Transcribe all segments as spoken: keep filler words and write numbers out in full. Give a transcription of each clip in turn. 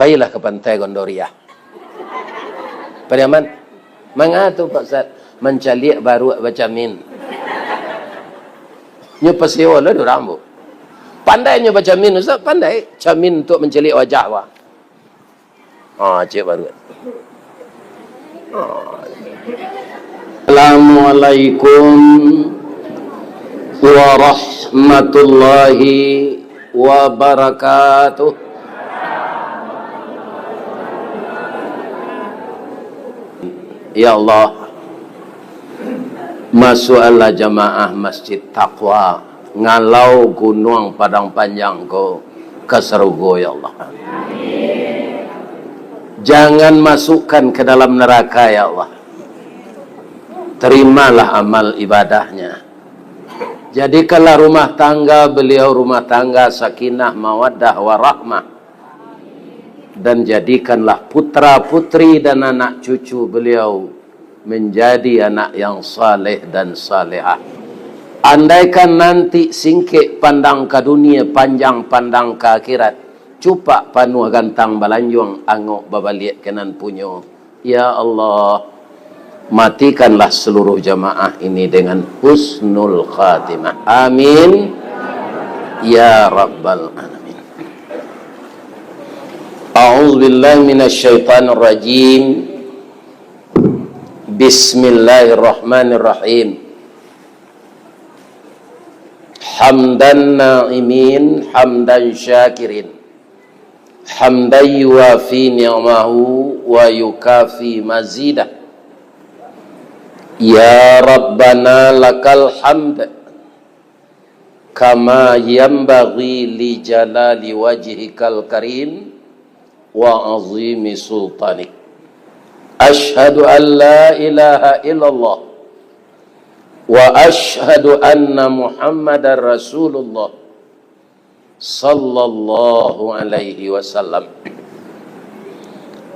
Pailah ka Pantai Gondoriah. Pariaman, manga tu, Pak Ustaz? Mancaliak baruak bacamin. Nyo pasewa lah urang, Bu. Pandai nyo bacamin, Ustaz, pandai. Camin untuak mancaliak wajah, wah. Ah, cek baruak. Ah. Assalamualaikum warahmatullahi wabarakatuh. Ya Allah, masuaklah jamaah Masjid Taqwa Ngalau Gunuang Padang Panjang ko ka sarugo, ya Allah. Jangan masukkan ke dalam neraka, ya Allah. Terimalah amal ibadahnya. Jadikanlah rumah tangga beliau rumah tangga sakinah, mawaddah, warahmah. Dan jadikanlah putra-putri dan anak cucu beliau menjadi anak yang saleh dan salehah. Andaikan nanti singkek pandang ka dunia, panjang pandang ka akhirat, cupak panuah gantang balanjuang, angok babaliak ka nan punyo, ya Allah, matikanlah seluruh jamaah ini dengan husnul khatimah. Amin. Ya Rabbal Alamin. A'udzubillahi minasyaitonirrajim. Bismillahirrahmanirrahim. Hamdan na'imin, hamdan syakirin. Hamdan yuwafi ni'mahu wa yukafi mazidah. Ya Rabbana lakal hamd, kama yanbaghi li jalali wajhikal karim wa azimi sultanik. Asyhadu an la ilaha illallah wa asyhadu anna Muhammadar Rasulullah sallallahu alaihi wasallam.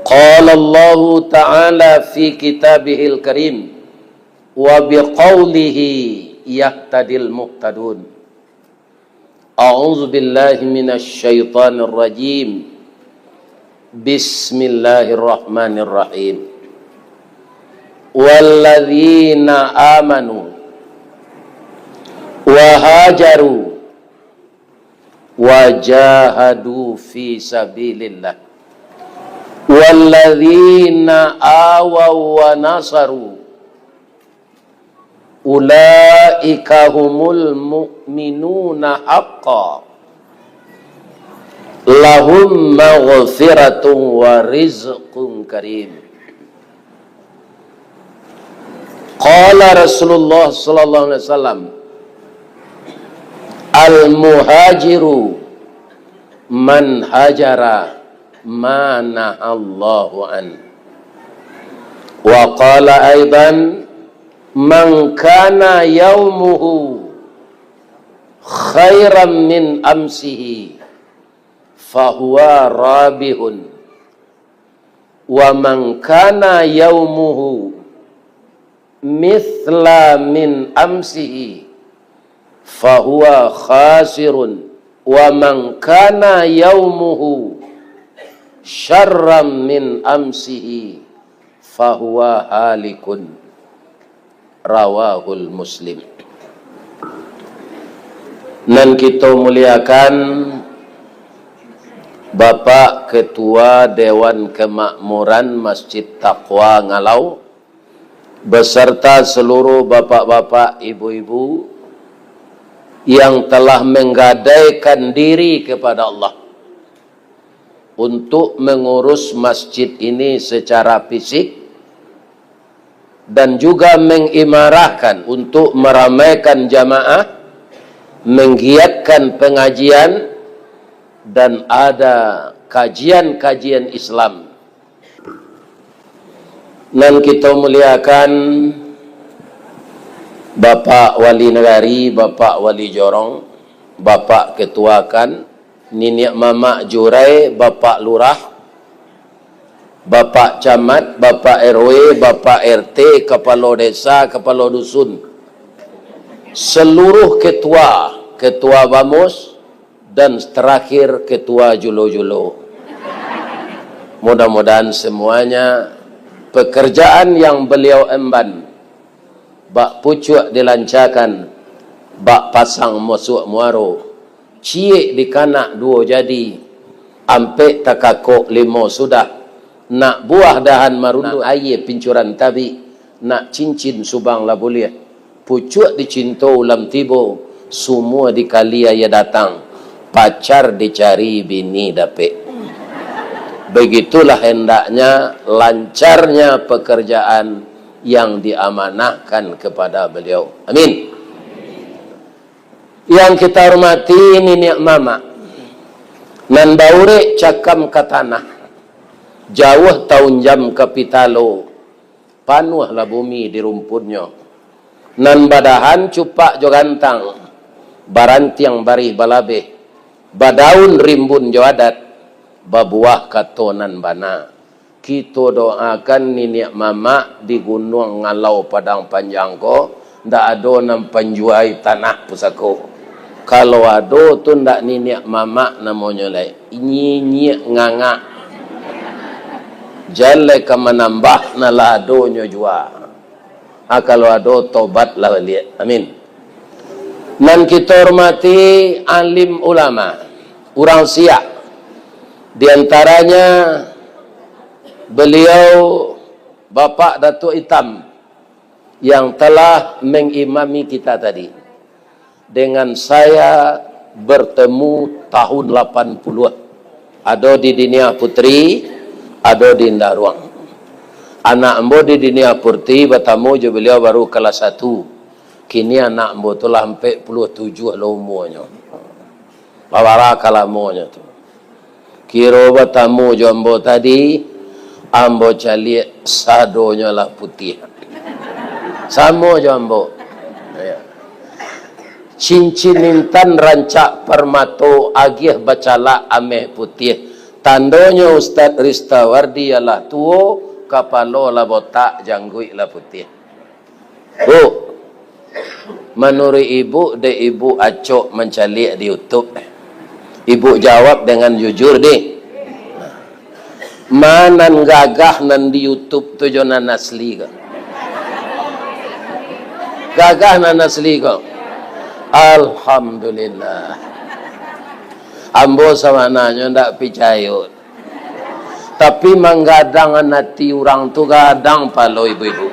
Qala Allahu ta'ala fi kitabihil karim, wa biqaulihi yahtadil muhtadun. A'udzu billahi minasy syaithanir rajim. Bismillahirrahmanirrahim. Walladzina amanu wa hajaru wa jahadu fi sabilillah. Walladzina awaw wa nasaru, ulaika humul mu'minuna haqqan. Lahum maghfiratun wa rizqun karim. Qala Rasulullah sallallahu alaihi wasallam, "Al-muhajiru man hajara ma nahallahu an." Wa qala aidan, "Man kana yaumuhu khairan min amsihi, fahuwa rabihun. Wa man kana yaumuhu mithla min amsihi, fahuwa khasirun. Wa man kana yaumuhu syarran min amsihi, fahuwa halikun." Rawahul Muslim. Nan kito muliakan, Bapak Ketua Dewan Kemakmuran Masjid Taqwa Ngalau, beserta seluruh bapak-bapak, ibu-ibu yang telah menggadaikan diri kepada Allah untuk mengurus masjid ini secara fisik dan juga mengimarahkan untuk meramaikan jamaah, menggiatkan pengajian, dan ada kajian-kajian Islam. Nan kito muliakan, Bapak Wali Nagari, Bapak Wali Jorong, Bapak Ketua kan, niniak mamak jurai, Bapak Lurah, Bapak Camat, Bapak R W, Bapak R T, Kepala Desa, Kepala Dusun, seluruh ketua, Ketua Bamus, dan terakhir Ketua Julo-Julo. Mudah-mudahan semuanya pekerjaan yang beliau emban, bak pucuak dilancakan, bak pasang masuak muaro, ciek dikanak duo jadi, ampek takakok limo sudah, nak buah dahan marunduk, nak aia pincuran tabik, nak cincin subang lah buliah, pucuak dicinto ulam tibo, sumua dikali aia datang, pacar dicari bini dapek. Begitulah hendaknya lancarnya pekerjaan yang diamanahkan kepada beliau. Amin. Yang kita hormati niniak mamak, nan baurek cakam ka tanah, jauah taunjam ka pitalo, panuahlah bumi di rumpunnyo. Nan badahan cupak jo gantang, barantiang barih balabeh, badaun rimbun jo adat, babuah kato nan bana. Kito doakan niniak mamak di Gunuang Ngalau Padang Panjang ko, ndak ado nan panjuai tanah pusako. Kalau ado tu ndak niniak mamak namonyo lai, nyinyik ngangak. Jan lai ka manambah nan lah adonyo jua. Ah, kalau ado, tobatlah baliak. Amin. Nan kito hormati alim ulama, urang siak. Di antaranya beliau Bapak Datuk Itam yang telah mengimami kita tadi. Dengan saya bertemu tahun lapan puluh. Ado di Diniah Putri, ado di Indaruang. Anak ambo di Diniah Putri batamu jo baliau baru kalas satu. Kini anak ambo tu lah ampek puluah tujuah lah umuanyo. Babarapo lamonyo tu. Kiro batamu jo ambo tadi, ambo caliak sadonyo lah putiah. Samo jo ambo. Ya. Cincin intan rancak parmato, agiah bacalak ameh putiah. Tandonyo Ustaz Ristawardi lah tuo, kapalo lah botak, jangguik lah putiah. Bu, manuruik ibu, dek ibu acok mancaliak di YouTube. Ibu jawab dengan jujur, deh. Ma nan gagah nan di YouTube tu jo nan asli ko? Gagah nan asli ko? Alhamdulillah. Ambo sabananyo ndak picayo. Tapi manggadangan ati urang tu gadang palo ibu-ibu.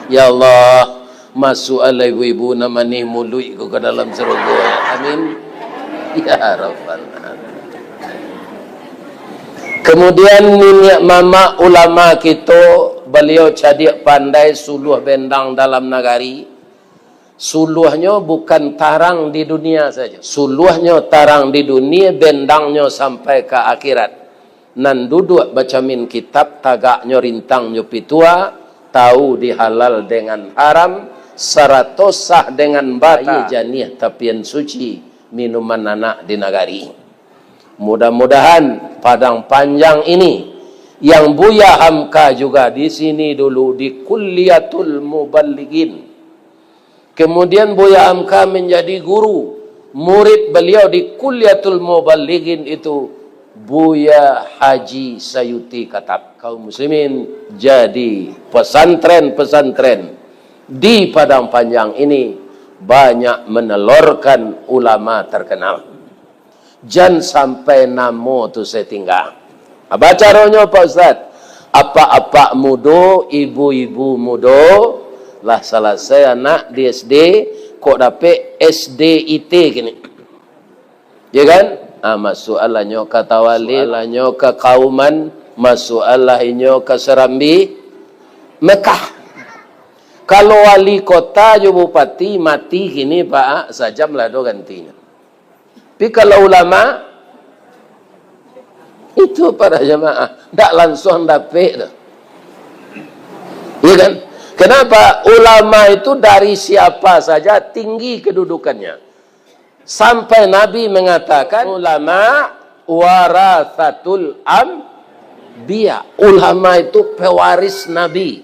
Ya Allah, masuaklah ibu-ibu nan manih muluik ko ka dalam sarugo. Amin. Ya Rabbal Alamin. Kemudian niniak mamak ulama kito, baliau cadiak pandai, suluah bendang dalam nagari. Suluahnyo bukan tarang di dunia sajo. Suluahnyo tarang di dunia, bendangnyo sampai ka akhirat. Nan duduak bacamin kitab, tagaknyo rintang jo pitua, tahu di halal dengan haram, sarato sah dengan bata. Aia janiah tapian suci, minuman anak di nagari. Mudah-mudahan Padang Panjang ini, yang Buya Hamka juga di sini dulu di Kulliyatul Muballighin. Kemudian Buya Hamka menjadi guru, murid beliau di Kulliyatul Muballighin itu Buya Haji Sayuti Katab. Kaum muslimin, jadi pesantren-pesantren di Padang Panjang ini banyak menelorkan ulama terkenal. Jan sampai namo tu satingga. Apa caronyo, Pak Ustaz? Apak-apak mudo, ibu-ibu mudo, lah salasai anak di S D, kok dapek S D I T kini. Ya kan? Ah, masuaklah nyo ka Tawalin, masuaklah nyo ka Kauman, masuaklah inyo ka Serambi, Mekah. Kalau wali kota jo bupati mati kini, Pak, sajam lah do gantinyo. Tapi kalau ulama, itu para jamaah, ndak lansuang dapek tu. Iya kan? Kenapa? Ulama itu dari siapa saja tinggi kedudukannya. Sampai Nabi mengatakan, "Ulama warasatul anbiya." Ulama itu pewaris Nabi.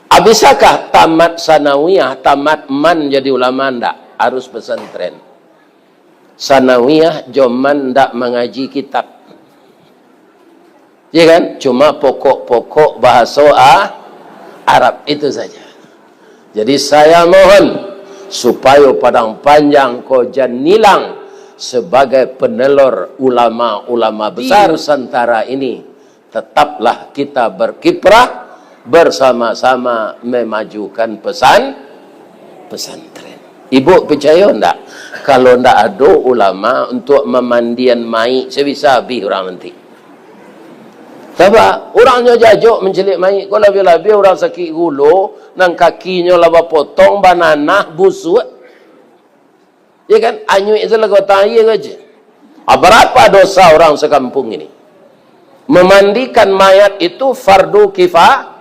Ah, bisakah tamat sanawiyah, tamat man jadi ulama? Ndak, harus pesantren. Sanawiyah jo man ndak mangaji kitab. Ya kan? Cuma pokok-pokok bahaso A-, Arab itu saja. Jadi saya mohon supayo Padang Panjang ko jan ilang sabagai penelor ulama-ulama besar Nusantara ini. Tetaplah kita berkiprah bersama-sama memajukan pesan-, pesantren. Ibu picayo ndak? Kalau ndak ado ulama untuk mamandian mayik, sabisa abih urang nanti. Sabab, urangnyo jajok mancaliak mayik ko, labiah-labiah urang sakik gulo, nan kakinyo lah bapotong, bananah, busuak. Ya kan? Anyuik se lah kota aia ko je. Ah, barapa dosa urang sakampung ini? Mamandikan mayat itu fardu kifa-,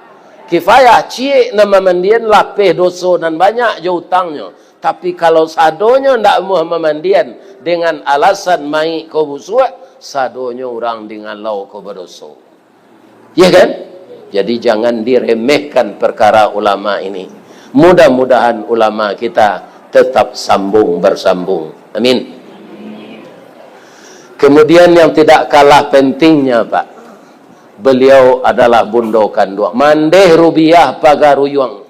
kifayah. Ciek nan mamandian lapeh doso nan banyak jo utangnyo. Tapi kalau sadonyo ndak amuah mamandian dengan alasan mayik ko busuak, sadonyo urang di ngalau ko badoso. Ya kan? Jadi jangan diremehkan perkara ulama ini. Mudah-mudahan ulama kita tetap sambung bersambung. Amin. Kemudian yang tidak kalah pentingnya, Pak, beliau adalah bundo kanduang. Mandeh rubiah pagaruyuang.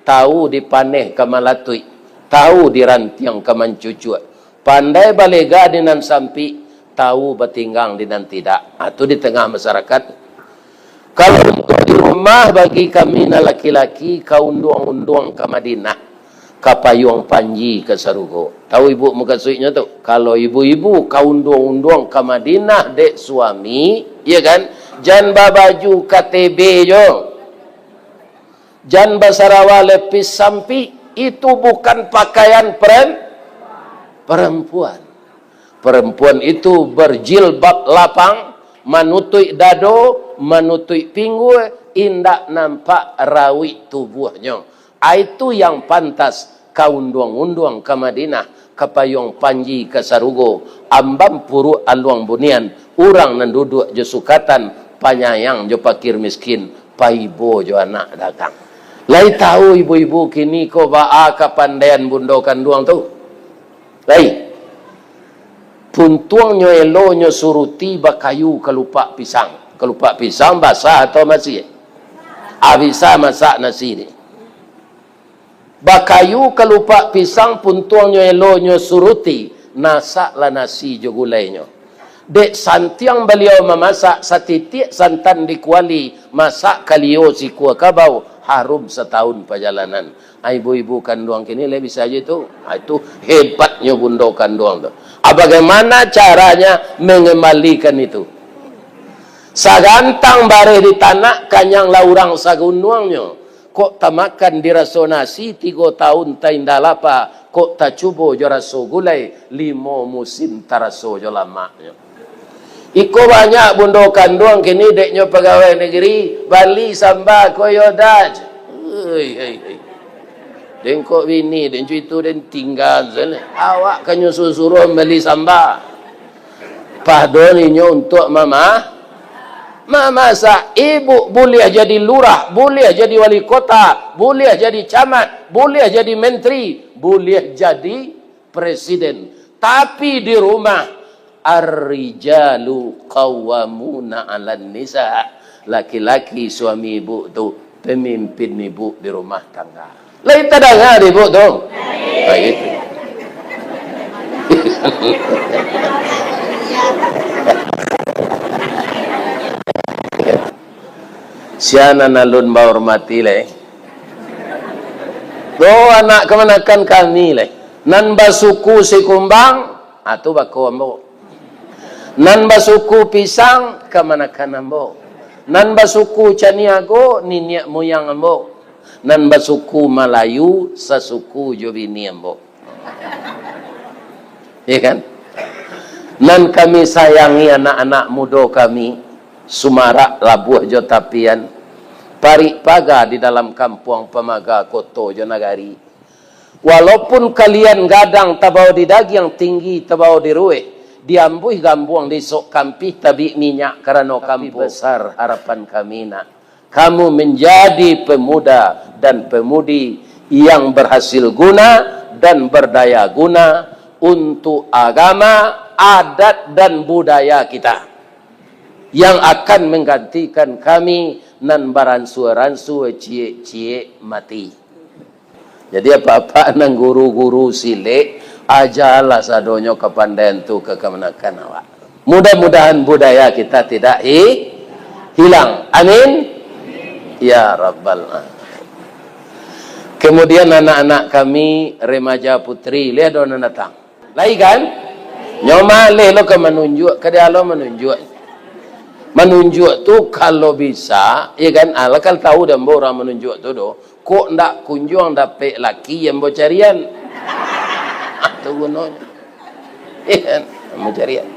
Tahu di paneh ka malatuik, tahu di rantiang ka mancucuak, pandai balega di nan sampik, tahu batinggang di nan tidak. Ha, tu di tengah masyarakat. Kalau untuk di rumah, bagi kami nan laki-laki, ka unduang-unduang ka Madinah, ka payuang panji ka sarugo. Tahu ibu mukasuiknyo tu? Kalau ibu-ibu ka unduang-unduang ka Madinah dek suami, ya kan, jan babaju K T B jo. Jan basarawa lepis sampik, itu bukan pakaian peren-, perempuan. Perempuan itu berjilbab lapang, manutuik dado, manutuik pinggua, indak nampak rawik tubuahnyo. Itu yang pantas ka unduang-unduang ka Madinah, ka payuang panji ka sarugo, amban puruak aluang bunian, urang nan duduak jo sukatan, panyayang jo pakir miskin, paibo jo anak dagang. Lai tahu ibu-ibu kini ko baa kapandaian bundo kanduang tu? Lai. Puntuangnyo elonyo suruti bakayu kalupak pisang. Kalupak pisang basah atau masih? Ah, bisa masak nasi ni. Bakayu kalupak pisang, puntuangnyo elonyo suruti, nasaklah nasi jo gulainyo. Dek santiang baliau mamasak, satitiak santan di kuali, masak kalio sikua kabau, harum satahun pajalanan. Ah, ibu-ibu kanduang kini lai bisa aja tu. Ah, itu hebatnyo bundo kanduang tu. Ah, bagaimana caranya mengembalikan itu? Sagantang bareh ditanak, kanyanglah urang sagunduangnyo. Kok tamakan diraso nasi, tigo tahun tainda lapa, kok tacubo jo raso gulai, limo musim taraso jo lamaknyo. Iko banyak bundo kanduang kini, dek nyo pagawai nagari, bali samba ko yo daj. Hei, hei, hei. Den kok bini, den cuitu, den tingga sajo. Awak ka nyo suruah bali samba. Pado ninyo untuak mama-, mamasak. Ibu buliah jadi lurah, buliah jadi wali kota, buliah jadi camat, buliah jadi menteri, buliah jadi presiden. Tapi di rumah, ar-rijalu qawwamuna 'alan nisa. Laki-laki suami ibu tu pemimpin ibu di rumah tangga. Lai tadanga dek ibu tu? Baik. Sia nan alun bahormati lai. Doh anak kamanakan kami lai. Nan basuku Sikumbang, ah, tu bako ambo. Nan basuku Pisang, kamanakan ambo. Nan basuku Caniago, niniak moyang ambo. Nan basuku Malayu, sasuku jo bini ambo. Ya kan? Nan kami sayangi anak-anak mudo kami, sumarak labuah jo tapian, parik paga di dalam kampuang, pamaga koto jo nagari. Walaupun kalian gadang tabao di dagiang, tinggi tabao di ruweh, diambuih gambuang di isok kampih, tabik minyak karano kampuang. Tapi besar harapan kami, nak, kamu menjadi pemuda dan pemudi yang berhasil guna dan berdaya guna untuk agama, adat, dan budaya kita. Yang akan menggantikan kami nan baransua-ransua ciek-ciek mati. Jadi, apak-apak nan guru-guru silek, ajalah sadonyo kapandaian tu ka kamanakan awak. Mudah-mudahan budaya kita tidak hi-, hilang. Amin. Ya Rabbal Alamin. Kemudian anak-anak kami, remaja putri, lihat dong nan datang. Lai kan? Nyo maleh lo ka manunjuak, ka dia lo manunjuak. Manunjuak tu kalau bisa, ya kan? Alah kan tahu dah ambo urang manunjuak tu doh. Kok ndak kunjuang dapek laki yang ambo carian. Tu gunonyo. Ya kan? Ambo carian.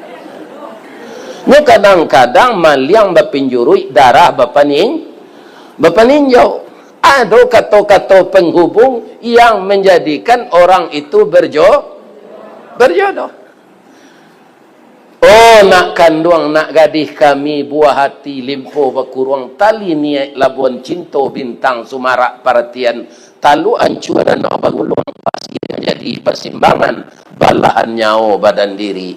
Nyo kadang-kadang maliang bapinjuruik, darah bapanin-, bapaninjau. Ado kato-kato penghubung yang menjadikan orang itu berjo-, berjodoh. Oh, nak kanduang, nak gadih kami, buah hati limpo bakuruang, tali niaik labuan cinto, bintang sumarak paratian, taluk ancua danau baguluang, pasti manjadi pasimbangan, balahan nyawo badan diri.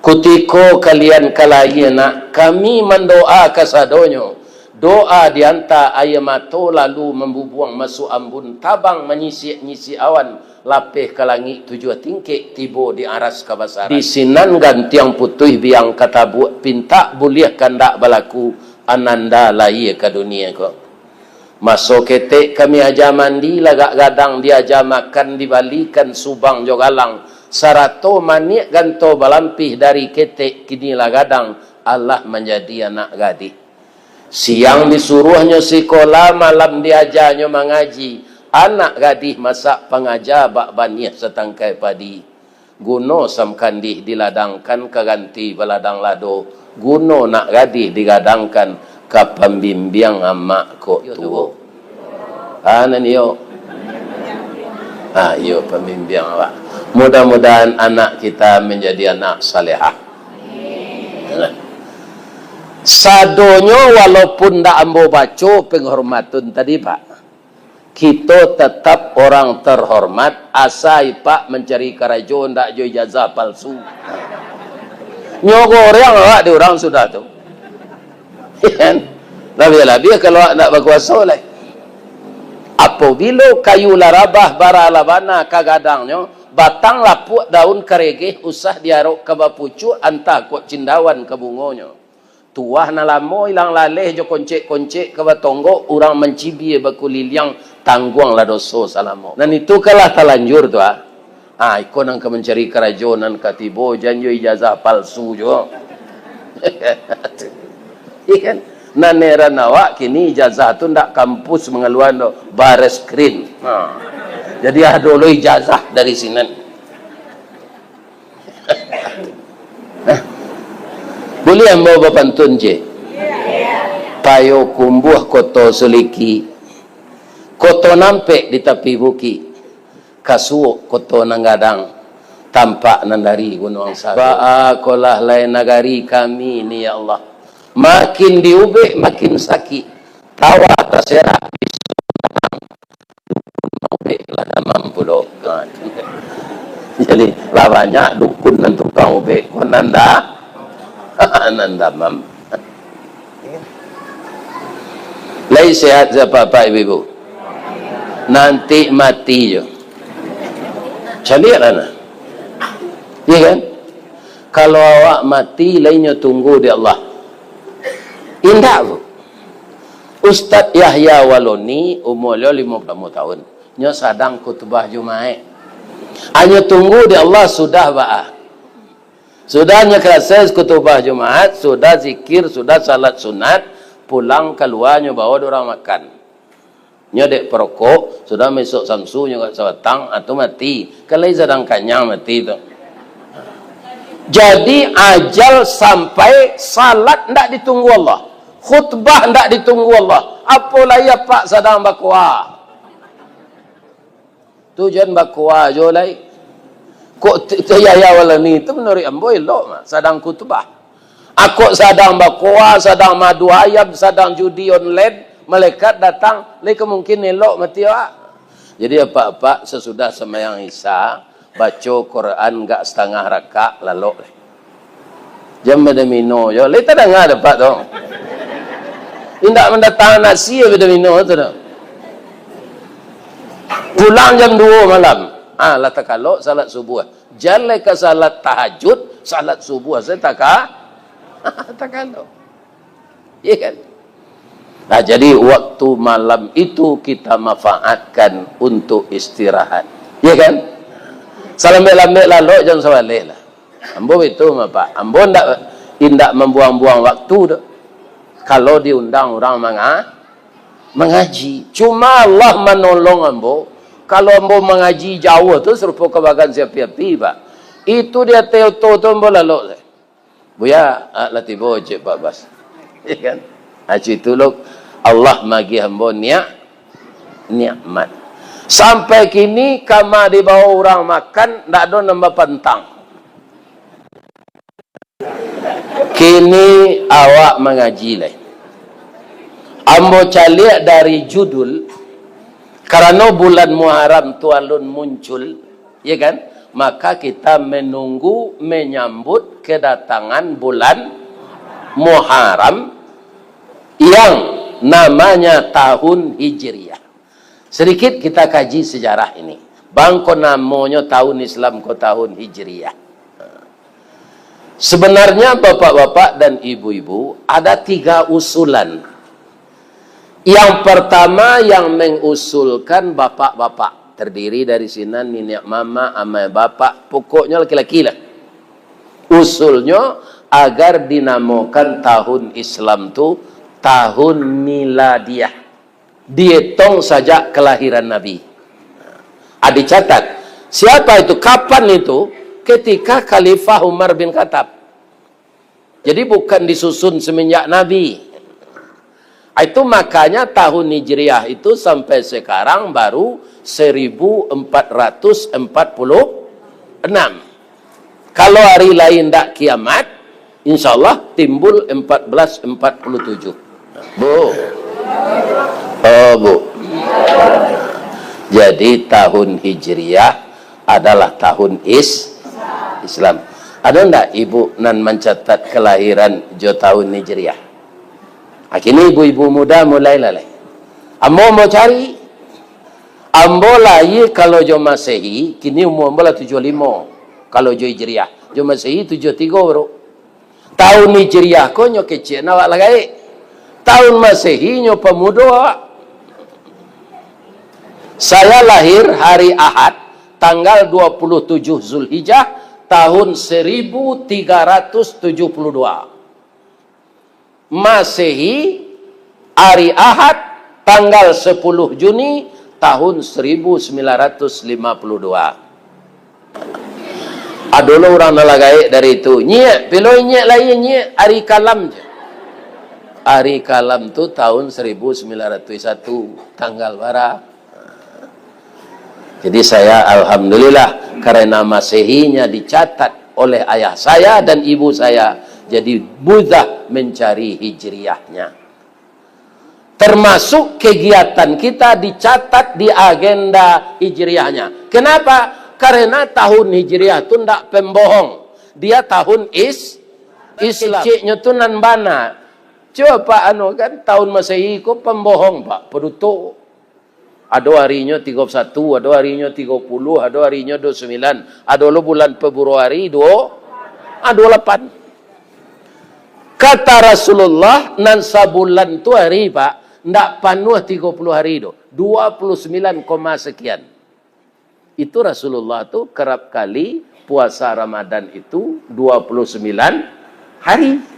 Kutiko kalian ka lahia nak, kami mandoa kasadonyo, doa dianta aia mato lalu mambubuang masuak ambun, tabang manyisiak-nyisiak awan, lapeh ka langik tujuah tingkek, tibo di aras kabasaran. Di sinan gantiang putuih biang ka tabuak, pintak buliah kandak balaku, ananda lahia ka dunia ko. Maso ketek kami aja mandi, lagak gadang diaja makan, dibalikan subang jo galang, sarato maniak ganto balampih dari ketek, kini lah gadang, alah manjadi anak gadih. Siang disuruahnyo sikola, malam diajanyo mangaji, anak gadih masak pangaja bak baniah satangkai padi. Guno samkandih diladangkan ka ganti baladang lado, guno nak gadih digadangkan ka pambimbiang amak kok tuo. Ah, nan iyo. Ah, iyo pambimbiang awak. Mudah-mudahan anak kita menjadi anak salehah. Sadonyo walaupun ndak ambo baco penghormatan tadi, Pak. Kito tetap orang terhormat, asa ipak mancari karajo, ndak jo ijazah palsu. Nyo goreng awak di urang sudah tu. Kan? Labiah-labiah kalau awak ndak bakuaso lai. Apabilo kayu larabah bara lah bana ka gadangnyo, batang lapuak daun karegeh usah diarok ka bapucuak, antah kok cindawan ka bungonyo. Tuah nan lamo ilang laleh jo koncek-koncek ka batonggok, urang mancibia bakuliliang, tangguanglah doso salamo. Nan itu kan lah talanjur tu, ah. Ah, iko nan ka mancari karajo nan ka tibo, jan jo ijazah palsu juo. Iya kan? Nan heran awak, kini ijazah tu ndak kampus mangaluan doh, bareskrim. Ha. Jadi ado lo ijazah dari sinan. Buliah ambo bapantun, cek? Payokumbuah Koto Suliki, koto nampek di tapi bukik, kasuok koto nan gadang, tampak nan dari Gunuang Sago. Baa kolah lai nagari kami ni, ya Allah. Makin diubek, makin sakik. Tawa taserak, ubek lah damam pulo. Ha. Jadi, lah banyak dukun nan tukang ubek, ko nan da-, nan damam. Lai sehat sia, Pak, Ibu-ibu? Nanti mati jo. Caliaklah nah. Iya kan? Kalau awak mati, lai nyo tunggu di Allah? Indak, Bu. Ustaz Yahya Waloni, umur baliau limo puluah limo tahun. Nyo sadang khutbah Jumaik. Anyo tunggu di Allah sudah baa. Sudah nyo kalasai khutbah Jumaat, sudah zikir, sudah salat sunat, pulang kalua nyo bawa dek urang makan. Nyo dek parokok, sudah maisok samsu nyo agak sabatang, ah, tu mati. Kan lai sadang kanyang mati tu. Jadi, ajal sampai, salat ndak ditunggu Allah. Khutbah ndak ditunggu Allah. Apo lai apak sadang bakoa. Tu jan bakoa jo lai. Kok ti-, ti-, Yahya Waloni tu manuruik ambo elok mah, sadang khutbah. Akok sadang bakoa, sadang madu ayam, sadang judi online, malaikat datang, lai ka mungkin elok mati awak. Jadi apak-apak sasudah sambayang Isya, baco Quran agak satangah rakaat lalok lai. Jam badomino jo. Lai tadanga dapek tu. Indak mandatang nasi badomino tu doh. Pulang jam duo malam. Ah, lah takalok salat subuah. Jan lai ka salat tahajud, salat subuah sajo taka-, takalok. Iya kan? Nah, jadi waktu malam itu kita manfaatkan untuk istirahat. Iya kan? Salambek-lambek lalok jan sabaleh lah. Ambo itu mah, Pak. Ambo ndak, indak mambuang-buang waktu doh. Kalau diundang urang manga-, mangaji. Cuma Allah manolong ambo. Kalau ambo mangaji jauah tu sarupo kabagan si api-api, Pak. Itu di ateh oto tu ambo lalok. Buya, ah, lah tibo Cik Pak Bas. Ya kan? Ah, situ lo Allah magih ambo niak-, nikmat. Sampai kini kama dibawa urang makan, ndak ado nan bapantang. Kini awak mangaji lai. Ambo caliak dari judul, karano bulan Muharram tu alun muncul, ya kan? Maka kita menunggu menyambut kedatangan bulan Muharram yang namanya tahun Hijriah. Sedikit kita kaji sejarah ini. Bang, ko namonyo tahun Islam ko tahun Hijriah. Sebenarnya, bapak-bapak dan ibu-ibu, ada tiga usulan. Yang pertama, yang mengusulkan bapak-bapak, terdiri dari sinan niniak mamak, amai bapak, pokoknya laki-laki lah. Usulnyo agar dinamokan tahun Islam tu tahun miladiah. Dietong sajak kelahiran Nabi. Ah, dicatat. Siapa itu? Kapan itu? Ketika Khalifah Umar bin Khattab. Jadi, bukan disusun semenjak Nabi. Ah, itu makanya tahun Hijriah itu sampai sekarang baru seribu empat ratus empat puluh enam. Kalau hari lain ndak kiamat, insya Allah timbul empat belas empat puluh tujuh. Bu. Oh, Bu. Jadi, tahun Hijriah adalah tahun is-, Islam. Ada ndak ibu nan mancatat kelahiran jo tahun Hijriah? Ah, kini ibu-ibu muda mulailah lai. Ambo mau cari. Ambo lahia kalau jo Masehi, kini umua ambo lah tujuah limo. Kalau jo Hijriah, jo Masehi tujuah tigo baru. Tahun Hijriah ko nyo kecek awak lah gaek. Tahun Masehi nyo pamudo awak. Saya lahir hari Ahad, tanggal dua puluh tujuh Zulhijjah, tahun seribu tiga ratus tujuh puluh dua. Masehi, ari Ahad, tanggal sepuluh Juni, tahun seribu sembilan ratus lima puluh dua. Ado lo urang nan lah gaek dari tu. Nyiak, pilo nyiak lai nyiak, ari kalam je. Ari kalam tu tahun seribu sembilan ratus satu, tanggal bara. Jadi saya, alhamdulillah, karena Masehinya dicatat oleh ayah saya dan ibu saya, jadi mudah mencari Hijriahnya. Termasuk kegiatan kita dicatat di agenda Hijriahnya. Kenapa? Karena tahun Hijriah tu ndak pembohong. Dia tahun is-, Islam. Keceknyo tu nan bana. Cubo Pak, anu kan, tahun Masehi ko pembohong, Pak, paduto. Ado arinyo tigo satu, ado arinyo tigo puluh, ado arinyo duo sembilan, ado lo bulan Februari duo, ah, duo lapan. Kata Rasulullah, nan sabulan tu ari, Pak, ndak panuah tigo puluh ari doh, dua puluh sembilan koma sekian. Itu Rasulullah tu kerap kali puasa Ramadan itu dua puluh sembilan hari.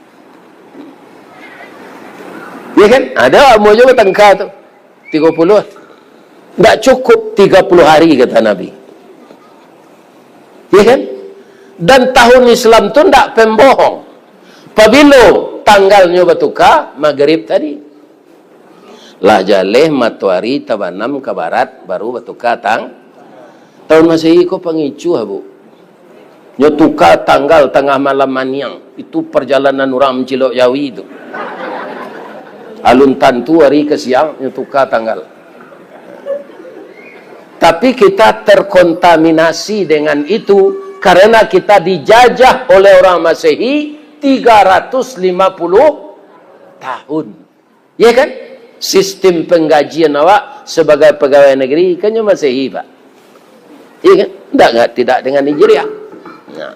Ya kan? Ada umur juga tangka tu. Tiga puluh. Ndak cukup tiga puluh hari, kata Nabi. Ya kan? Dan tahun Islam tu ndak pembohong. Pabilo tanggalnyo batuka, Maghrib tadi. Lah jaleh matoari tabanam ka barat, baru batuka tang-, tahun Masehi ko pangicuah, Bu. Nyo tuka tanggal tangah malam maniang. Itu perjalanan urang mancilok jawi tu. Alun tantu ari ka siang, nyo tuka tanggal. Tapi kita terkontaminasi dengan itu, karena kita dijajah oleh orang Masehi, tiga ratus lima puluh tahun. Ya kan? Sistim penggajian awak sebagai pegawai negeri, kan nyo Masehi, Pak. Ya kan? Ndak, ndak, tidak dengan Hijriah. Nah,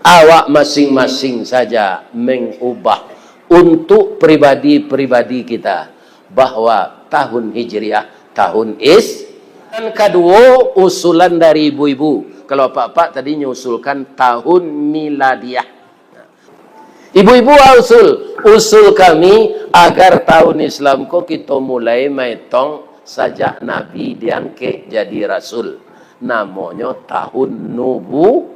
awak masing-masing saja mengubah untuk pribadi-pribadi kita bahwa tahun Hijriah, tahun Is-, dan kaduo, usulan dari ibu-ibu. Kalau apak-apak tadi nyusulkan tahun Miladiah. Ibu-ibu, ah, usul, usul kami agar tahun Islam ko kito mulai maetong sajak Nabi diangkek jadi rasul. Namonyo tahun nubu-,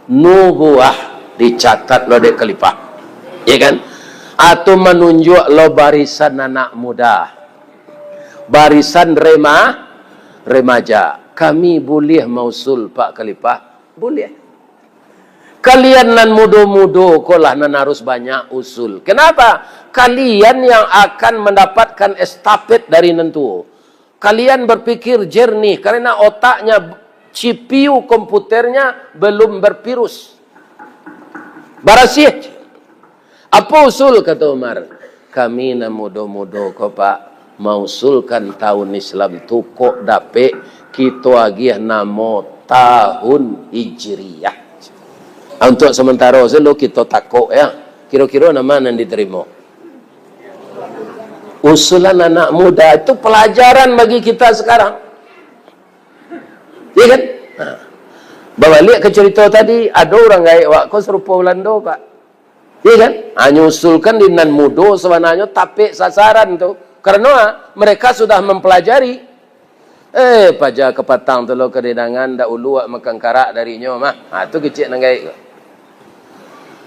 nubuah, dicatat lo dek Khalifah. Ya kan? Atau manunjuak lo barisan anak muda. Barisan rema-, remaja. Kami buliah mausul, Pak Khalifah? Buliah. Kalian nan mudo-mudo ko lah nan harus banyak usul. Kenapa? Kalian yang akan mendapatkan estafet dari nan tuo. Kalian berpikir jernih, karena otaknya, C P U komputernya belum bervirus. Barasiah. Apo usul, kato Umar? Kami nan mudo-mudo ko, Pak, mausulkan tahun Islam tu kok dapek, kito agiah namo tahun Hijriah. Ah, untuak samantaro se lo kito takok, ya. Kiro-kiro namo nan ditarimo? Usulan anak muda itu pelajaran bagi kita sekarang. Ya kan? Nah, babaliak ka carito tadi, ado urang gaek wak ko sarupo Balando, Pak. Iya kan? Ha, nyusulkan di nan mudo sabananyo tapek sasaran tu. Karano, ha, mereka sudah mempelajari. Eh, paja kapatang tu lo ka didangan, dak ulu wak makan karak darinyo mah. Ha, tu kecek nan gaek ko.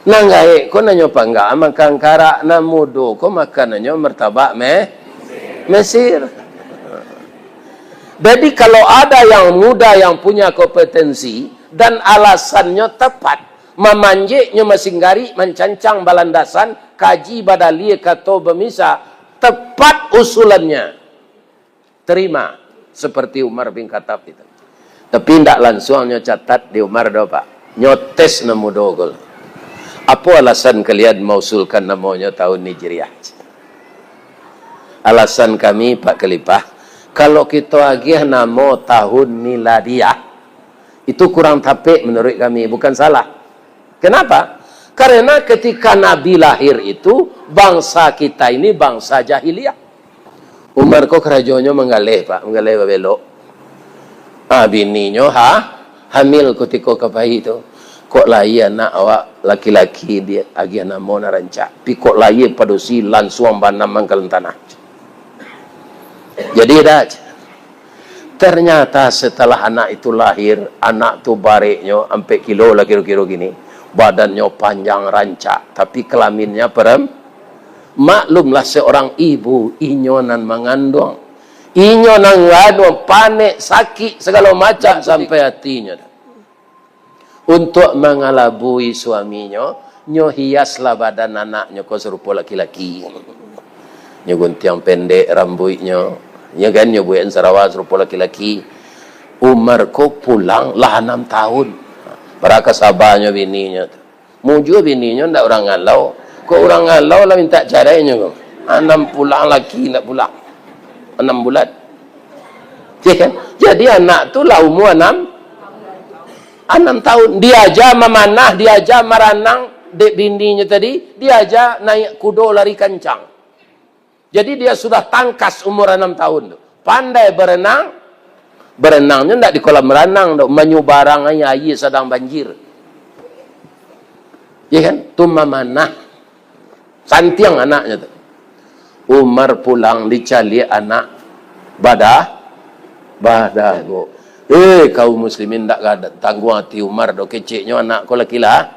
Nan gaek ko nanyo panggak makan karak, nan mudo ko makanannyo martabak me-, Mesir. Jadi, kalau ada yang muda yang punya kompetensi dan alasannyo tepat, mamanjeknyo masinggari, mancancang balandasan, kaji badalie kato bamisa, tepat usulannya, terima, seperti Umar bin Khattab itu. Tapi ndak lansuang nyo catat di Umar doh, Pak. Nyo tes nan mudo ko. Apo alasan kalian mausulkan namonyo tahun Hijriah? Alasan kami, Pak Khalifah, kalau kito agiah namo tahun Miladiah, itu kurang tapek menurut kami, bukan salah. Kenapa? Karena ketika Nabi lahir itu, bangsa kita ini bangsa jahiliyah. Umar ko karajonyo manggaleh, Pak, manggaleh babelok. Ah, bininyo ha-, hamil kutiko ka pai tu. Kok lahia anak awak laki-laki, diagiah namo nan rancak. Tapi kok lahia padusi, lansuang banam mangkalan tanah. Jadi dak, ternyata setelah anak itu lahir, anak tu bareknyo ampek kilo lah kiro-kiro gini. Badannyo panjang rancak, tapi kelaminnyo perem-, maklumlah seorang ibu, inyo nan manganduang. Inyo nan ngandung, panek, sakik, segalo macam sampai atinyo. Untuak mangalabui suaminyo, nyo hiaslah badan anaknyo ko sarupo laki-laki. Nyo guntiang pendek rambuiknyo, nyo kan, nyo buekan sarawa sarupo laki-laki. Umar ko pulang lah anam tahun. Bara ka sabanyo bininyo tu. Mujua bininyo ndak urang galau. Kok urang galau lah mintak carainyo ko. Anam pulang laki ndak pulang. Anam bulan. Ya kan? Jadi anak tu lah umua anam, anam tahun. Diaja mamanah, diaja maranang dek bininyo tadi, diaja naiak kudo lari kancang. Jadi dia sudah tangkas umur anam tahun tu. Pandai berenang, berenangnyo ndak di kolam renang tu, manyubarang aia, aia sadang banjir. Ya kan? Tu mamanah. Santiang anaknyo tu. Umar pulang dicaliak anak badah-, badago. Eh, kaum muslimin, ndak ka tangguang ati Umar doh, keceknyo anak ko laki-la-,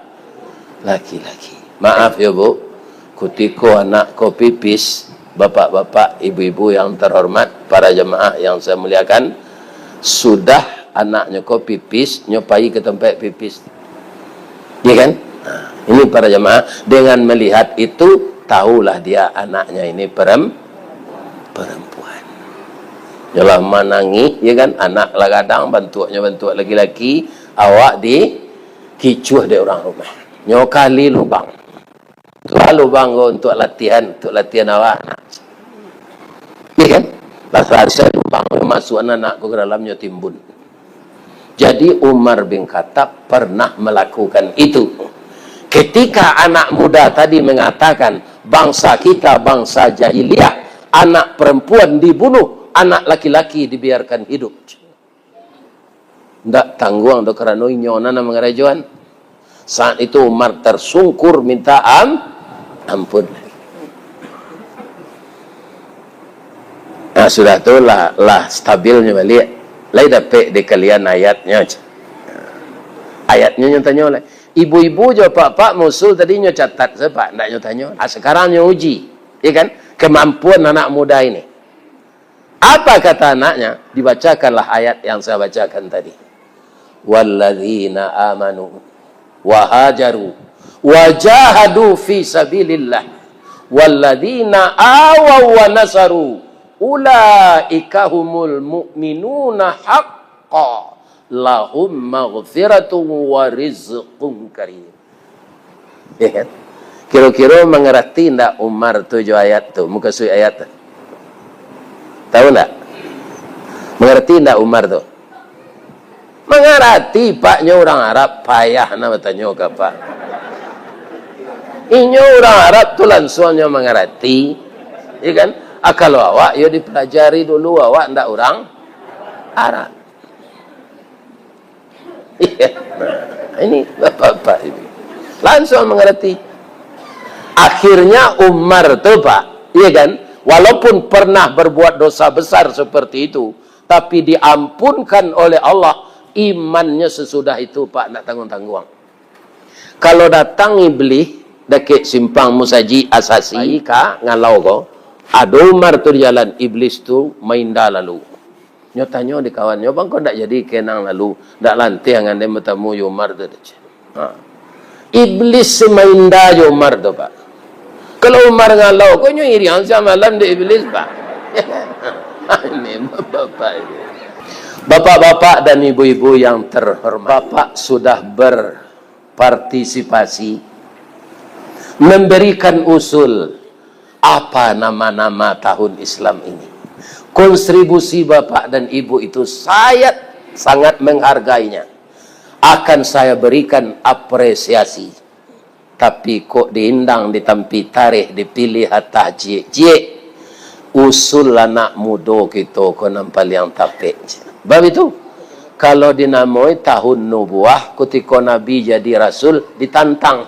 laki-laki. Maaf yo, Bu. Kutiko anak ko pipis, bapak-bapak, ibu-ibu yang terhormat, para jamaah yang saya muliakan, sudah anaknyo ko pipis, nyo pai ka tampek pipis. Ya kan? Nah, ini para jamaah, dengan melihat itu, tahulah dia anaknya ini perem-, perempuan. Nyolah manangih, ya kan? Anak lah gadang, bantuaknyo bantuak laki-laki, awak dikicuah dek urang rumah. Nyo kali lubang. lubang ko untuak latihan, untuak latihan awak. Iya kan? Lah salasai lubang, masuakan anak ko ka dalamnyo, timbun. Jadi, Umar bin Khattab pernah melakukan itu. Ketika anak muda tadi mengatakan, "Bangsa kita bangsa jahiliyah, anak perempuan dibunuh, anak laki-laki dibiarkan hidup." Ndak tangguang tu, karano inyo nan mangarajoan. Saat itu Umar tersungkur minta am-, ampun. Nah, sudah tu lah, lah stabilnyo baliak. Lai dapek dikalian ayatnyo. Ayatnyo nyo tanyo lai. Ibu-ibu jo apak-apak mausul tadi nyo catat sajo, Pak, ndak nyo tanyo. Ah, sekarang nyo uji, ya kan? Kemampuan anak muda ini. Apa kata anaknya? Dibacakanlah ayat yang saya bacakan tadi. "Walladzina amanu wa hajaru wa jahadu fi sabilillah walladzina awaw wa nasaru ulaika humul mu'minuna haqqa lahum maghfiratun wa rizqun karim." Ya kan? Kiro-kiro mangarati ndak Umar tu jo ayat tu, mukasuik ayat tu? Tahu ndak? Mangarati ndak Umar tu? Mangarati, Pak, nyo urang Arab, payah nak batanyo ka Apak. Inyo urang Arab tu lansuang nyo mangarati, ya kan? Ah, kalau awak, yo dipelajari dulu, awak ndak urang Arab. Iya. Nah, ini bapak-bapak ini. Lansuang mangarati. Akhirnya Umar tu, Pak, iya kan, walaupun pernah berbuat dosa besar seperti itu, tapi diampunkan oleh Allah, imannya sesudah itu, Pak, ndak tangguang-tangguang. Kalau datang iblis dakek simpang musajik Asasi ka Ngalau ko, ado Umar tu di jalan, iblis tu mainda lalu. Nyo tanyo di kawannyo, "Bang, kok ndak jadi kenang lalu, ndak lanteh angan den batamu jo Umar tu?" Ha. Iblis samain da jo Umar tu, Pak. Kalau Umar Ngalau, kok nyo iriang samalam dek iblis, Pak. Ini bapak-bapak ini. Bapak-bapak dan ibu-ibu yang terhormat, Bapak sudah berpartisipasi memberikan usul apa nama-nama tahun Islam ini. Kontribusi Bapak dan Ibu itu sangat, sangat menghargainya. Akan saya berikan apresiasi. Tapi kok diindang, ditampi tarikh, dipilih atah ciek-ciek, usul anak mudo kito ko nan paliang tapek. Bab itu, kalau dinamoi tahun nubuah, kutiko Nabi jadi rasul, ditantang.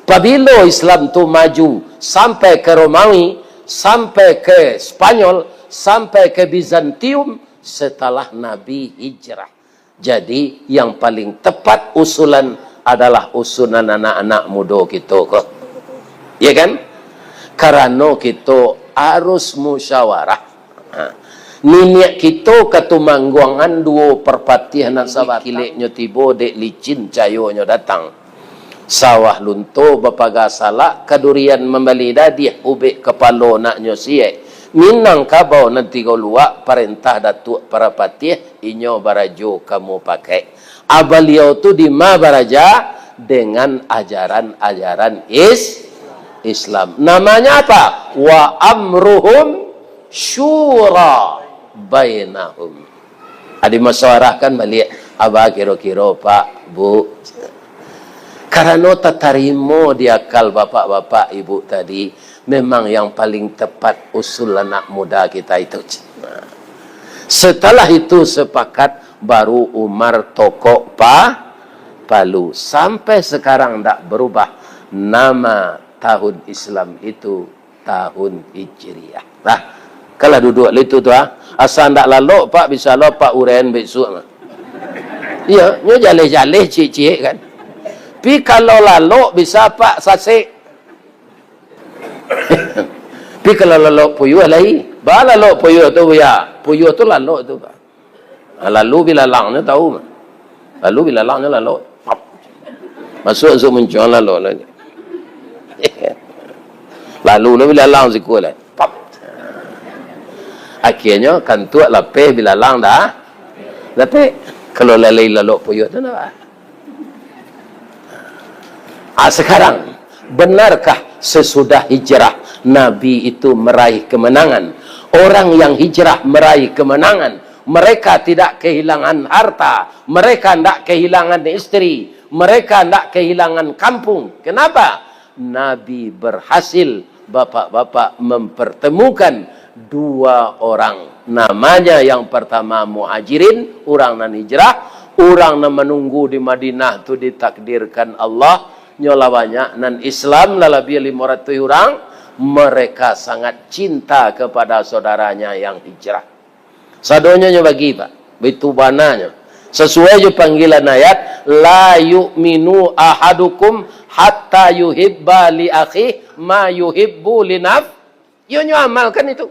Pabilo Islam tu maju sampai ke Romawi, sampai ke Spanyol, sampai ke Bizantium setelah Nabi hijrah. Jadi, yang paling tepat usulan adalah usulan anak-anak mudo kito ko. Ya kan? Karano kito harus musyawarah. Ha. Niniak kito Katumangguangan duo Parpatiah nan sabatang. Kileknyo tibo dek licin cayonyo datang. Sawah lunto bapaga salak, kadurian mambali dadiah, ubek kapalo naknyo siek. Minangkabau nan tigo luak, parentah Datuak Parapatiah, inyo barajo ka mupakaik. A, baliau tu dima baraja dengan ajaran-ajaran is-, Islam. Namanya apa? Wa amruhum syura bainahum. Ah, dimusyawarahkan baliak, Abah, kiro-kiro, Pak, Bu. Karano tatarimo di akal bapak-bapak, ibu tadi, memang yang paling tepat usul anak muda kita itu. Setelah itu sepakat, baru Umar tokok pa-, Palu. Sampai sekarang ndak berubah nama tahun Islam itu tahun Hijriah. Lah, kalah duduak lah itu tu, ah. Asa ndak lalok, Pak, bisa lo Pak uren besok mah. Iya, nyo jaleh-jaleh ciek-ciek kan. Pi kalau lalok bisa Pak sasek. Pi kalau lalok puyuah lai. Ba lalok puyuah tu, ya. Puyuah tu lalok tu, Pak. Ha, lalu bilalangnyo tahu mah. Lalu bilalangnyo lalok. Pap. Masuk, masuk muncuang lalok lah. Lalu lo bilalang sikua lah. Pap. Akhirnyo kantuak lapeh bilalang dah. Tapi kalau lalai lalok puyuah tu nak. Ah, sekarang, benarkah Sesudah hijrah, Nabi itu meraih kemenangan. Orang yang hijrah meraih kemenangan. Mereka tidak kehilangan harta, mereka tidak kehilangan istri, mereka tidak kehilangan kampung. Kenapa? Nabi berhasil, bapak-bapak, mempertemukan dua orang. Namanya yang pertama Muhajirin, urang nan hijrah, urang nan manunggu di Madinah tu ditakdirkan Allah, nyo lah banyak nan Islam, lah labiah limo ratuih urang, mereka sangat cinta kepada saudaranya yang hijrah. Sadonyo nyo bagi, Pak. Baitu bananyo. Sasuai jo panggilan ayat, "La yu'minu ahadukum hatta yuhibba li akhih ma yuhibbu li naf-," Iyo nyo amalkan itu.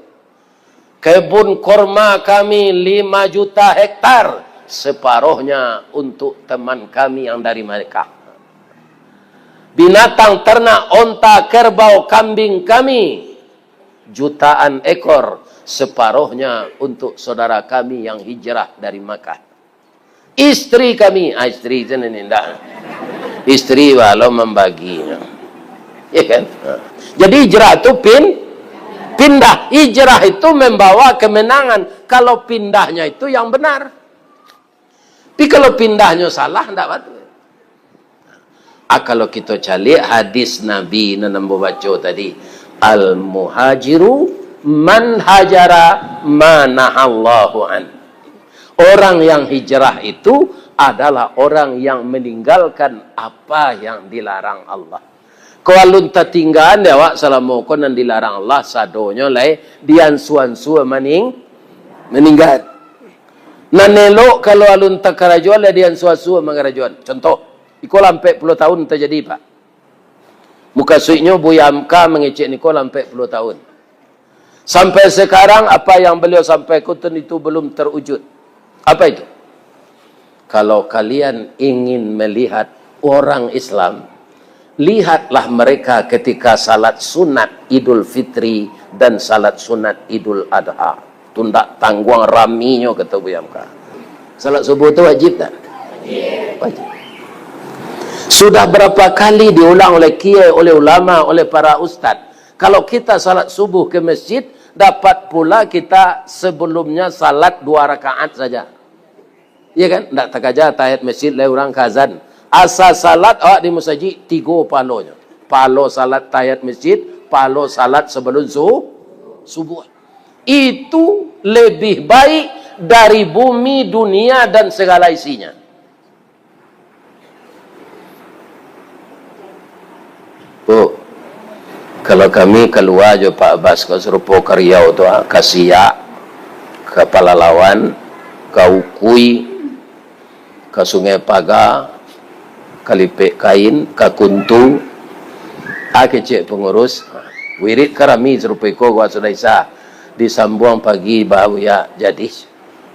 Kebun korma kami lima juta hektar, separohnya untuk teman kami yang dari Mekah. Binatang ternak, onta, kerbau, kambing kami, jutaan ekor, separohnya untuk saudara kami yang hijrah dari Makkah. Istri kami, ah, istri tu ni indak. Istri walau mambaginyo. Ya kan? Ha. Jadi hijrah tu pin-, pindah. Hijrah itu membawa kemenangan. Kalau pindahnya itu yang benar. Tapi kalau pindahnyo salah, ndak batua. Ah, kalau kito caliak hadis Nabi nan ambo baco tadi, "Al-muhajiru man hajara ma nahallahu an." Orang yang hijrah itu adalah orang yang meninggalkan apa yang dilarang Allah. Ko alun tatinggaan dek awak salamo ko nan dilarang Allah, sadonyo lai diansua-ansua maning-, maninggaan. Nan elok kalau alun takarajoan, lah diansua-ansua mangarajoan. Contoh, iko lah ampek puluah tahun tajadi, Pak. Mukasuiknyo Buya Hamka mangecek niko lah ampek puluah tahun. Sampai sekarang, apa yang beliau sampaikan itu belum terwujud. Apa itu? Kalau kalian ingin melihat orang Islam, lihatlah mereka ketika salat sunat Idul Fitri dan salat sunat Idul Adha. Tu ndak tangguang raminyo, kato Buya Hamka. Salat subuh tu wajib tak? Wajib. Sudah berapa kali diulang oleh kiai, oleh ulama, oleh para ustaz. Kalau kita salat subuh ke masjid, dapat pula kita sebelumnya salat dua rakaat saja. Iya kan? Ndak takaja tahiyat masjid lai urang ka azan. Asa salat awak di musajik, tigo pahalonyo. Pahalo salat tahiyat masjid, pahalo salat sebelum su-, subuh. Itu lebih baik dari bumi, dunia, dan segala isinya. Bu, kalau kami kalua jo Pak Bas ka sarupo ka Riau tu, ah, ka Siak, ka Palalawan, ka Ukui, ka Sungai Paga, ka Lipek Kain, ka Kuntu, ah, kecek pangurus, wirid ka rami sarupo iko, gua sudah isa, disambuang pagi baru ya jadi.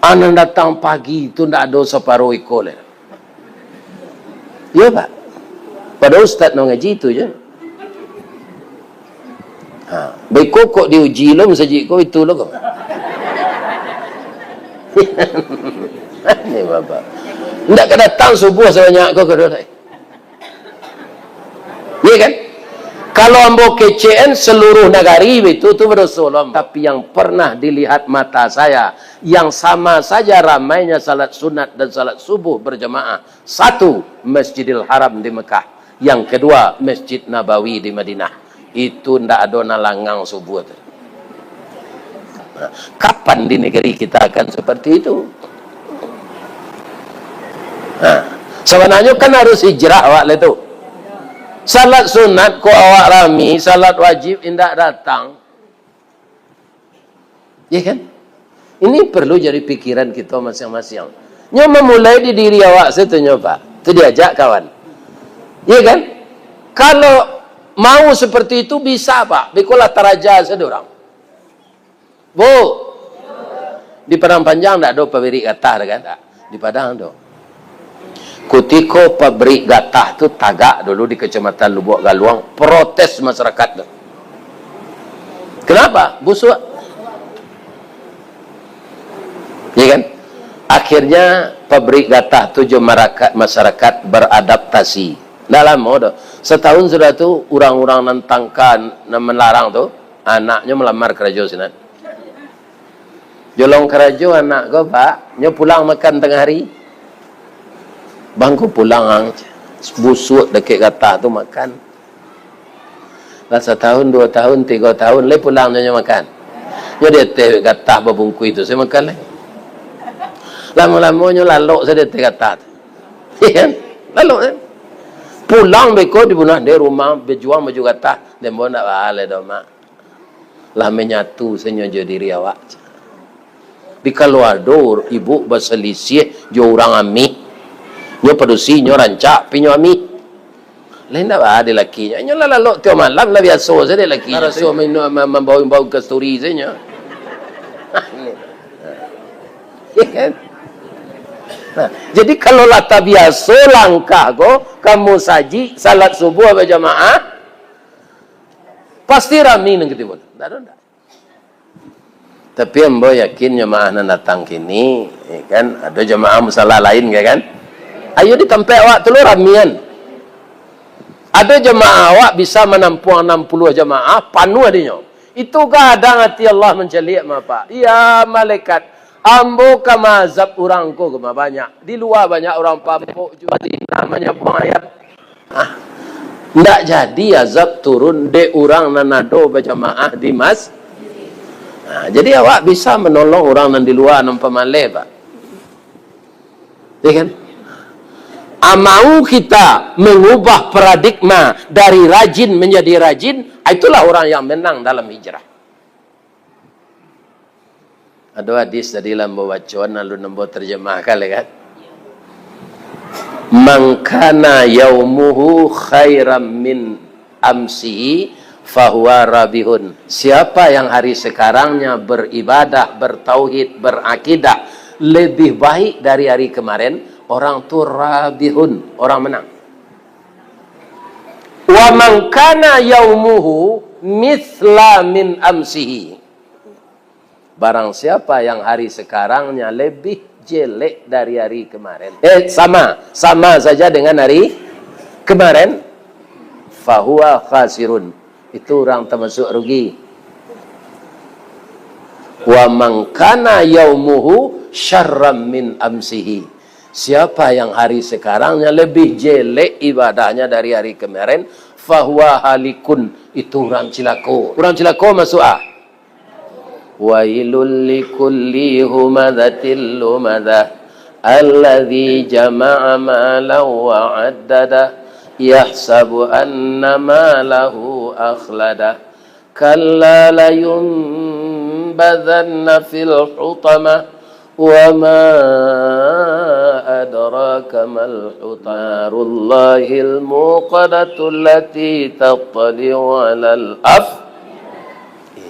Ah, nan datang pagi tu ndak ado saparo iko lai. Iyo, Pak. Pado ustaz nan ngaji tu je. Ha, beko kok diuji lo masajik ko itu lo ko. Ni bapak. Ndak ka datang subuh sabanyak ko, ko do lai. Iya kan? Kalau ambo kecekan seluruh nagari itu, tu badoso lo ambo. Tapi yang pernah dilihat mata saya, yang sama saja ramainya salat sunat dan salat subuh berjamaah, satu, Masjidil Haram di Mekah. Yang kedua, Masjid Nabawi di Madinah. Itu ndak ado nan langang subuh tu. Nah, kapan di negeri kita akan seperti itu? Nah, sabananyo kan harus hijrah awak lah tu. Salat sunat ko awak rami, salat wajib indak datang. Ya kan? Ini perlu jadi pikiran kita masing-masing. Nyo mamulai di diri awak satunyo, Pak. Tu diajak kawan. Ya kan? Kalau mau seperti itu bisa, Pak. Bikolah taraja sadurang. Bu, di Padang Panjang ndak ado pabrik gatah, kan? Ndak. Di Padang tu. Kutiko pabrik gatah tu tagak dulu di Kecamatan Lubuak Galuang, protes masyarakat tu. Kenapa? Busuak. Ya kan? Akhirnya pabrik gatah tu jo marakat-, masyarakat beradaptasi. Ndak lamo doh. Satahun sudah tu, urang-urang nan tangka, nan malarang tu, anaknyo malamar karajo sinan. Jolong karajo anak ko, Pak, nyo pulang makan tangah hari. Bang, ko pulang ang, busuak dakek gatah tu makan. Lah satahun, duo tahun, tigo tahun, lai pulang nyo, nyo makan. Nyo di ateh gatah babungkuih tu, sajo makan lai. Lamo-lamo nyo lalok sajo di ateh gatah tu. Iya kan? Lalok kan? Pulang beko dibunuah di rumah, bajuang baju gatah. Dembo ndak baa lai doh, Mak. Lah manyatu sajo jo diri awak. Tapi kalau ado ibu basalisiah jo urang amih, nyo padusi, nyo rancak, tapi nyo amih. Lai ndak baa dek lakinyo. Inyo lah lalok tiok malam lah biaso sajo dek lakinyo. Raso minum, ma-, mambau-bau kasturi sajo. Iya kan? Nah, jadi kalau lah tabiaso langkah ko ka musajik salat subuah bajamaah, pasti rami nan katimbun. Ndak ado ndak. Tapi ambo yakin jamaah nan datang kini, ya kan, ado jamaah musala lain, ya kan? Ayo di tampek awak tu lo ramian. Ado jamaah awak bisa manampuang anam puluah jamaah, panuah dinyo. Itu gadang ati Allah mancaliak mah, Pak. Ya malaikat, ambo ka maazab urang ko, ka ma banyak. Di lua banyak urang pampok jo, di nah, manyabuang ayat. Ah, ndak jadi azab turun dek urang nan ado bajamaah di mas-, ah, jadi awak bisa manolong urang nan di lua, nan pamaleh, Pak. Ya kan? Ah, mau kita mengubah paradigma dari rajin menjadi rajin, ah, itulah orang yang menang dalam hijrah. Ado hadis tadi lah ambo bacoan, alun ambo terjemahkan lai kan. "Man kana yaumuhu khairan min amsihi fahuwa rabihun." Siapa yang hari sekarangnya beribadah, bertauhid, berakidah lebih baik dari hari kemarin, orang tu rabihun, orang menang. "Wa man kana yaumuhu misla min amsihi." Barang siapa yang hari sekarangnya lebih jelek dari hari kemarin. Eh, sama, sama saja dengan hari kemarin, fahuwa khasirun. Itu orang termasuk rugi. "Wa man kana yaumuhu syarran min amsihi." Siapa yang hari sekarangnya lebih jelek ibadahnya dari hari kemarin, fahuwa halikun. Itu orang cilako. Orang cilako masuk ah. "Wailul likulli humazatil lumazah, alladzi jama'a malan wa 'addadah, yahsabu anna malahu akhladah. Kalla layunbadzanna fil hutamah, wa ma adraka mal hutamah, narullahil muqadatul lati tattali'u 'alal af-" Iya.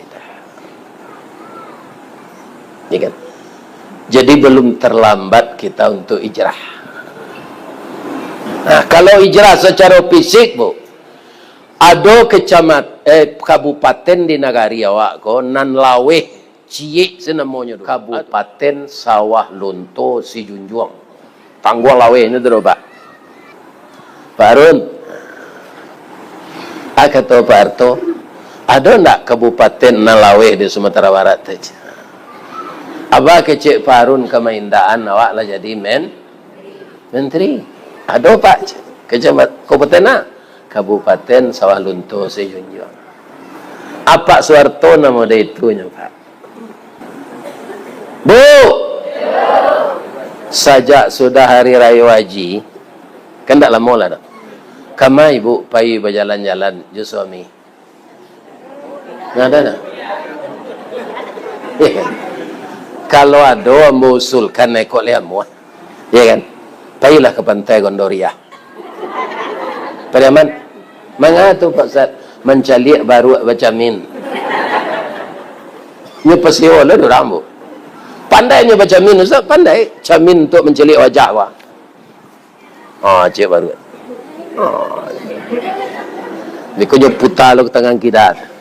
Ya kan? Jadi belum terlambat kita untuk hijrah. Nah, kalau hijrah secara fisik, Bu, ado kecamat-, eh, kabupaten di nagari awak ko nan laweh, ciek se namonyo tu. Kabupaten Sawah Lunto Sijunjuang. Tangguang lawehnyo tu, Pak. "Pak Harun," ah, kato Pak Harto, "ado ndak kabupaten nan laweh di Sumatera Barat tu?" Abah kecek Pak Harun ka maindaan, awak lah jadi men-, menteri. "Ado, Pak," kecek, "kabupaten a?" "Kabupaten Sawah Lunto Sijunjuang." Apak Suharto namo dek itunyo, Pak. Bu! Sajak sudah hari rayo haji, kan ndak lamo lah tu. Kama ibu pai bajalan-jalan jo suami? Ndak ado dah. Kalau ado, ambo usulkan, naik kok lai amuah. Ya kan? Pailah ka pantai Gondoriah. Pariaman, manga tu, Pak Ustaz? Mancaliak baruak bacamin. Nyo pasio lah urang, Bu. Pandai nyo bacamin, Ustaz, pandai. Camin untuak mancaliak wajah, wah. Ah, cek baruak. Ah. Biko nyo puta lo ka tangan kida.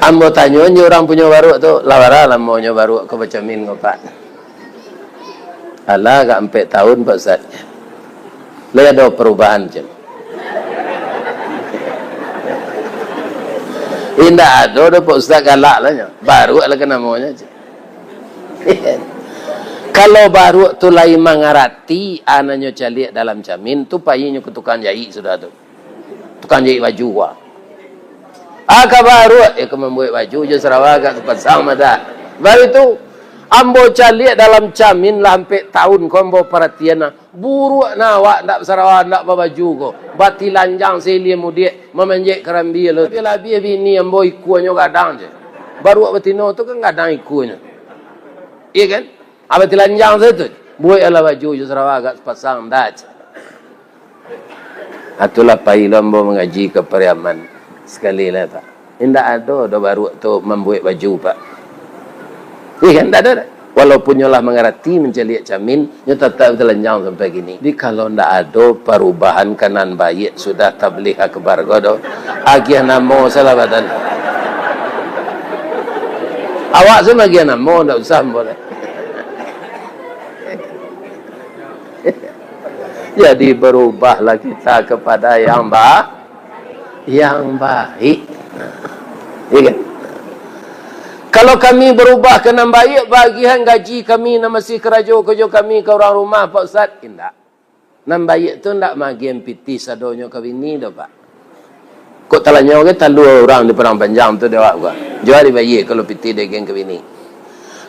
Ambo tanyo nyo urang punyo baruak tu, "Lah bara lamonyo baruak ko bacamin ko, Pak?" "Alah, agak ampek tahun, Pak Ustaz." Lai ado parubahan, cen? Indak ado doh, Pak Ustaz galak lah nyo. Baruak lah ka namonyo, cen. Kalau baruak tu lai mangarati, a nan nyo caliak dalam camin tu, pai nyo ka tukang jaik sudah tu. Tukang jaik baju, ah. Ah, ka baruak, eh, ka mambuek baju jo sarawa agak sapasang mah dah. Baru tu, ambo caliak dalam camin lah ampek taun ko ambo paratian, ah. Buruak nah awak, ndak basarawa, ndak babaju ko. Batilanjang sailia mudiak, mamanjek karambia lo. Tapi labiah bini ambo ikuanyo gadang je. Baruak batino tu kan gadang ikuanyo. Iya kan? Ah, batilanjang sajo tu. Buek lah baju jo sarawa agak sapasang, dah. Itulah pai lo ambo mangaji ka Pariaman. Sakali lah, Pak. Indak ado doh baruak tu mambuek baju, Pak. Iya kan, ndak ado doh. Walaupun nyo lah mangarati mancaliak camin, nyo tatap telanjang sampai kini. Jadi, kalau ndak ado parubahan ka nan baiak sudah tabligh akbar ko doh, agiah namo salah badan. Awak se magiah namo, ndak usah ambo lah. Jadi, berubahlah kita kepada yang ba-, yang baik. Iya kan? Kalau kami berubah ka nan baiak, bagihan gaji kami nan masih karajo-karajo kami ka urang rumah, Pak Ustaz? Indak. Nan baiak tu ndak magiahan pitih sadonyo ka bini doh, Pak. Kok talanyau ge talua urang di Padang Panjang tu dek awak ko. Jua dibayia kalau pitih diagiahan ka bini.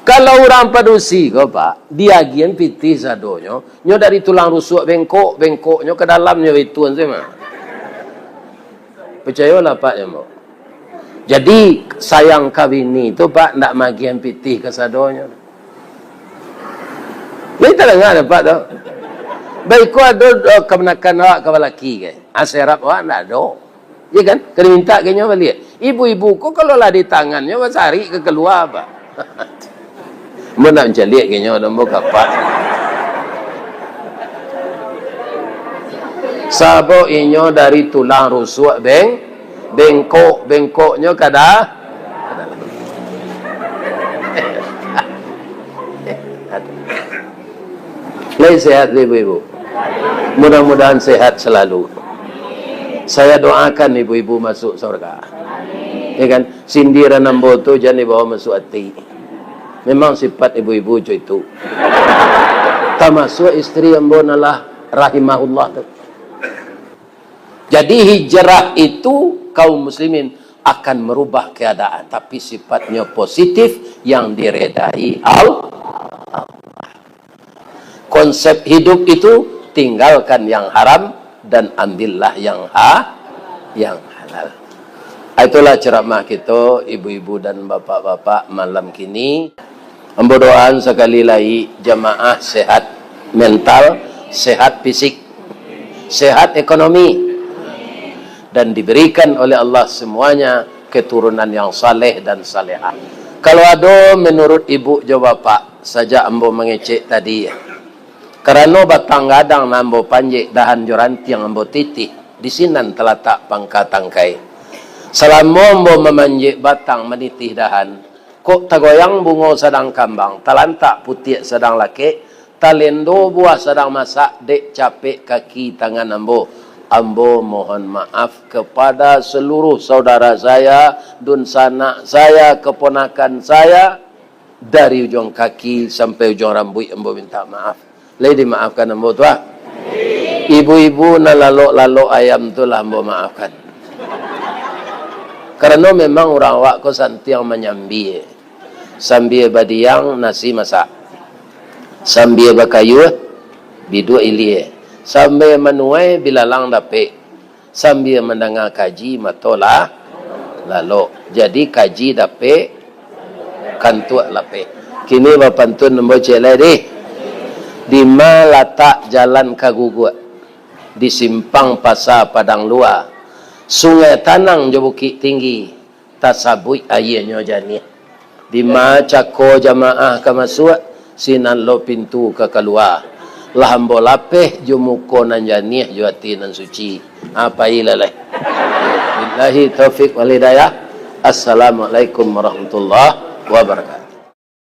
Kalau urang padusi ko, Pak, diagiahan pitih sadonyo, nyo dari tulang rusuak bengkok, bengkoknyo ka dalamnyo baituan se mah. Picayolah, Pak, jo ambo. Jadi, sayang ka bini tu, Pak, ndak magiahan pitih kasadonyo. Lai tadanga dek Apak tu. Baiko ado, eh, kamanakan awak ka balaki, kan? Aserap awak ndak ado. Ya kan? Ka dimintak ka inyo baliak. Ibu-ibu ko kalau lah di tangannyo, basarik ka kalua, Pak. Ambo ndak mancaliak ka inyo, ambo ka Apak. Sabab inyo dari tulang rusuak beng-, bengkok, bengkoknyo kada. Lai sehat ibu-ibu? Mudah-mudahan sehat selalu. Saya doakan ibu-ibu masuk surga. Ya kan? Sindiran ambo tu jan dibawa masuk ati. Memang sifat ibu-ibu co itu. Tamasuak istri ambo nan lah rahimahullah tu. Jadi hijrah itu, kaum muslimin, akan merubah keadaan, tapi sifatnya positif yang diredai Allah. Konsep hidup itu, tinggalkan yang haram dan ambillah yang ha-, yang halal. Itulah ceramah kita, ibu-ibu dan bapak-bapak, malam kini. Ambo doaan sakali lai jamaah sehat mental, sehat fisik, sehat ekonomi, dan diberikan oleh Allah semuanya keturunan yang saleh dan salehah. Kalau ado menurut ibu jo bapak, sajak ambo mangecek tadi, karano batang gadang nan ambo panjek, dahan jo rantiang ambo titih, di sinan talatak pangka tangkai. Salamo ambo mamanjek batang, manitih dahan, kok tagoyang bungo sadang kambang, talantak putiak sadang lakek, talendo buah sadang masak, dek capek kaki tangan ambo. Ambo mohon maaf kepada seluruh saudara saya, dunsanak saya, keponakan saya, dari ujung kaki sampai ujung rambuik ambo minta maaf. Lai dimaafkan ambo tu, ah. Ibu-ibu nan lalok-lalok ayam tu lah ambo maafkan. Karano memang urang awak ko santiang manyambia. Sambia badiang, nasi masak. Sambia bakayuah, biduak ilia. Sambia manuai, bilalang dapek. Sambia mandanga kaji, mato lah lalok. Jadi kaji dapek, kantuak lapek. Kini bapantun ambo ciek lai deh. Dima latak jalan ka Guguak? Di simpang Pasa Padang Lua. Sungai Tanang jo Bukik Tinggi, tasabuik aianyo janiah. Dima cako jamaah ka masuak, sinan lo pintu ka kalua. Lah ambo lapeh jo muko nan janiah, jo ati nan suci. Ah, pailah lai. Billahi taufik wal hidayah. Assalamualaikum warahmatullahi wabarakatuh.